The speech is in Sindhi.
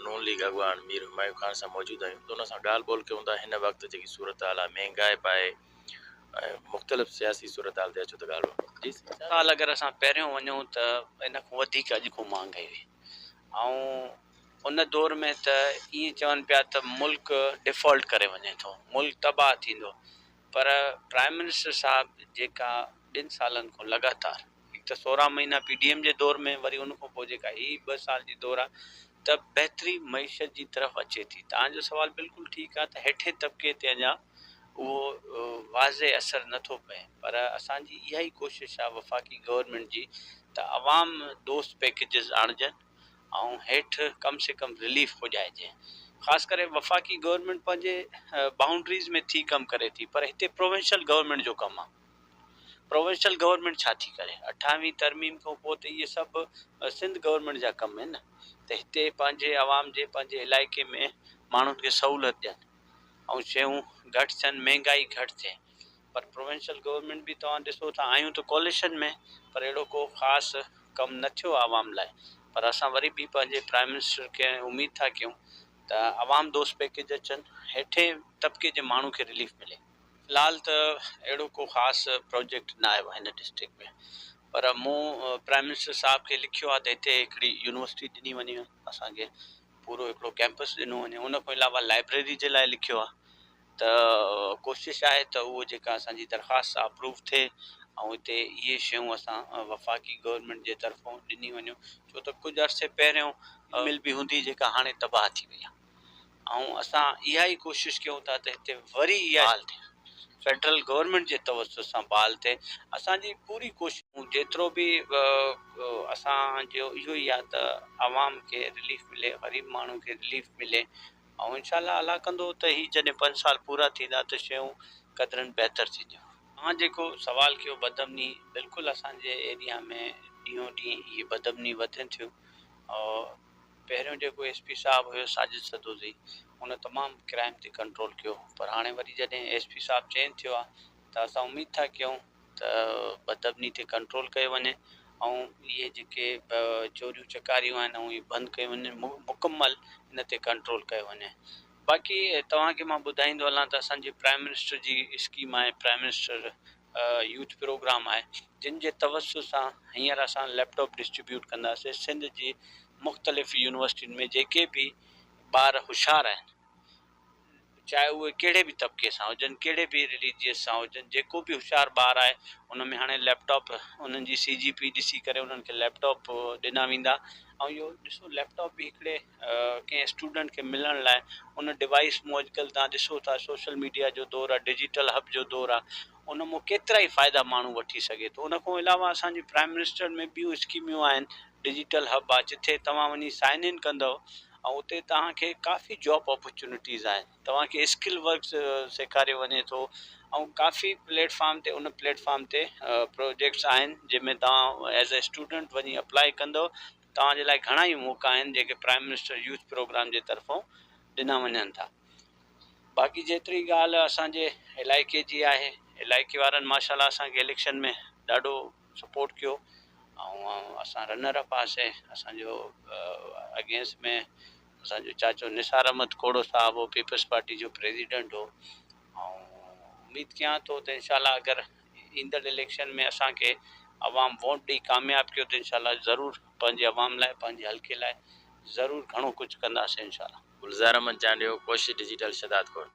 نون ليگ اڳواڻ مير همايون خان سان موجود آهيون ته ان سان ڳالهه ٻولهه ڪيون ٿا هن وقت جيڪي صورتحال آهي مهنگائپ آهي ۽ مختلف سياسي صورتحال تي اچو ته ڳالهه ٻولهه جي سائين. سال اگر اسان پهريون وڃون ته ان کان وڌيڪ اڄ کان مهانگائي هئي ۽ ان دور ۾ ته ائين چون پيا ته ملڪ ڊيفالٽ ڪري وڃي ٿو ملڪ تباهه ٿيندو پر پرائم منسٽر صاحب جيڪا ٻن سالن کان لڳاتار هڪ ته 16 مهينا پي ڊي ايم جي دور ۾ وري ان کان پوء جيڪا هي 2 سال جي دور آهي ته بهتري معيشت جي طرف اچي ٿي. توهان جو سوال بلڪل ٺيڪ آهي ته هيٺين طبقي تي اڃا اهو واضح اثر نه ٿو پئي پر اسان جي اها ئي ڪوشش آهي وفاقي گورنمينٽ جي ته عوام دوست پيڪيجز آڻجن ۽ هيٺ ڪم سي ڪم رليف پڄائجي. خاص ڪري وفاقي گورنمينٽ پنهنجي بائونڊريز ۾ ٿي ڪم ڪري ٿي پر هتي پروونشل گورنمينٽ جو ڪم آهي. پروونشل گورنمينٽ ڇا ٿي ڪري؟ اٺاويهين ترميم کان پوء ته اهي سڀ سنڌ گورنمينٽ جا ڪم آهن نه ته هتي پنهنجي عوام جي پنهنجي علائقي ۾ ماڻهن کي سهولت ڏين ۽ شيون گهٽ ٿين مهنگائي گهٽ ٿئي پر پروونشل گورنمينٽ به توهان ڏسو ٿا آهيون ته ڪوليشن ۾ پر اهڙو ڪو خاص ڪم نه ٿيو آهي عوام لاء پر اسان وري به پنهنجي پرائم منسٽر کي اميد ٿا ڪيون ته عوام دوست پيڪيج اچن هيٺين طبقي جي ماڻهو کي رليف ملي. في الحال ته اهڙو ڪو خاص پروجيڪٽ نه آيو آهي هن ڊسٽرڪٽ ۾ پر مون پرائم منسٽر صاحب کي لکيو آهي ته هتي هڪڙي يونيورسٽي ڏني وڃي اسان کي پورو هڪڙو ڪيمپس ڏنو وڃي ان کان علاوه لائبريري جي لاء لکيو آهي ته ڪوشش آهي ته اهو جيڪا اسان جي درخواست اپروو ٿئي ۽ هتي اهي شيون اسان وفاقي گورنمينٽ جي طرفون ڏني وڃون ڇو ته ڪجهه عرصي پهريون مل به هوندي جيڪا هاڻي تباهه ٿي وئي آهي. ۽ اسان اها ئي ڪوشش ڪيون ٿا ته هتي وري اها بحال ٿئي، فيڊرل گورنمينٽ جي توسط سان بحال ٿئي، اسان جي پوري ڪوشش. جيترو به اسان جو اهو ئي آهي ته عوام کي رليف ملي، غريب ماڻهو کي رليف ملي ۽ انشاء الله الله ڪندو ته هي جڏهن 5 سال پورا ٿيندا ته شيون قدرن بهتر ٿينديون. اوهان جيڪو سوال ڪيو بدامني بلڪل اسان جي ايريا ۾ ڏينهون ڏينهن اهي بدامني وڌن ٿيون. پهريون جيڪو ايس پي صاحب هيو ساجد سدوزئي ان تمام ڪرائم تي ڪنٽرول ڪيو پر هاڻي وري جڏهن ايس پي صاحب چينج ٿيو آهي ته اسان اميد ٿا ڪيون ته بدامني تي ڪنٽرول ڪيو وڃي ۽ اهي جيڪي چوريون چڪاريون آهن اهي بند ڪيون وڃن مڪمل ان تي ڪنٽرول ڪيو وڃي باقي توهان کي مان ٻڌائيندو هلان ته اسان جي پرائم منسٽر جي اسڪيم آهي پرائم منسٽر يوٿ پروگرام آهي جن جي توسط سان هينئر اسان ليپ ٽاپ ڊسٽريبيوٽ ڪنداسين سنڌ جي مختلف يونيورسٽين ۾ جيڪي به ٻار هوشيار آهن چاهي اهي ڪهڙي به طبقي سان هجن ڪهڙي به رليجيس سان هجن جيڪو به هوشيار ٻار آهي ان ۾ هاڻي ليپ ٽاپ انهن جي سي جي پي ڏسي ڪري انهن کي ليپ ٽاپ ڏنا ويندا ۽ اهو ڏسو ليپ ٽاپ به هڪڙي ڪنهن اسٽوڊنٽ کي ملڻ لاء ان ڊوائيس مون اڄڪلهه توهان ڏسو ٿا سوشل ميڊيا جو دور آهي ڊجيٽل هب جو دور آهي ان مون ڪيترا ئي فائدا ماڻهو وٺي سگهي ٿو ان کان علاوه اسان جي پرائم منسٽر ۾ ٻيون اسڪيميون آهن ڊجيٽل هب آهي جتي توهان وڃي سائن ان ڪندو ۽ اتي توهان کي ڪافي جاب اپرچونٽيز آهن توهان کي اسڪل ورڪس سيکاريو وڃي ٿو ۽ ڪافي پليٽ فارم تي ان پليٽ فارم تي پروجيڪٽس آهن جنهن ۾ توهان ايز اي اسٽوڊنٽ وڃي اپلائي ڪندو توهان جي لاء گهڻا ئي موقعا آهن جيڪي پرائم منسٽر يوٿ پروگرام جي طرفون ڏنا وڃن ٿا. باقي جيتري ڳالهه اسان جي علائقي جي آهي علائقي وارن ماشاء الله اسان کي اليڪشن ۾ ڏاڍو سپورٽ ڪيو ۽ اسان رنر اپ هئاسين اسان جو اگينسٽ ۾ اسان جو چاچو نثار احمد کوڙو صاحب هو پيپلز پارٽي جو پريزيڊنٽ هو ۽ اميد ڪيان ٿو ته انشاء الله اگر ايندڙ اليڪشن ۾ اسان کي عوام ووٽ ڏئي ڪامياب ڪيو ته انشاء الله ضرور پنهنجي عوام لاء پنهنجي حلقي لاء ضرور گهڻو ڪجهه ڪنداسين انشاء الله. گلزار احمد چانڊيو، ڪوشش ڊجيٽل شھدادڪوٽ.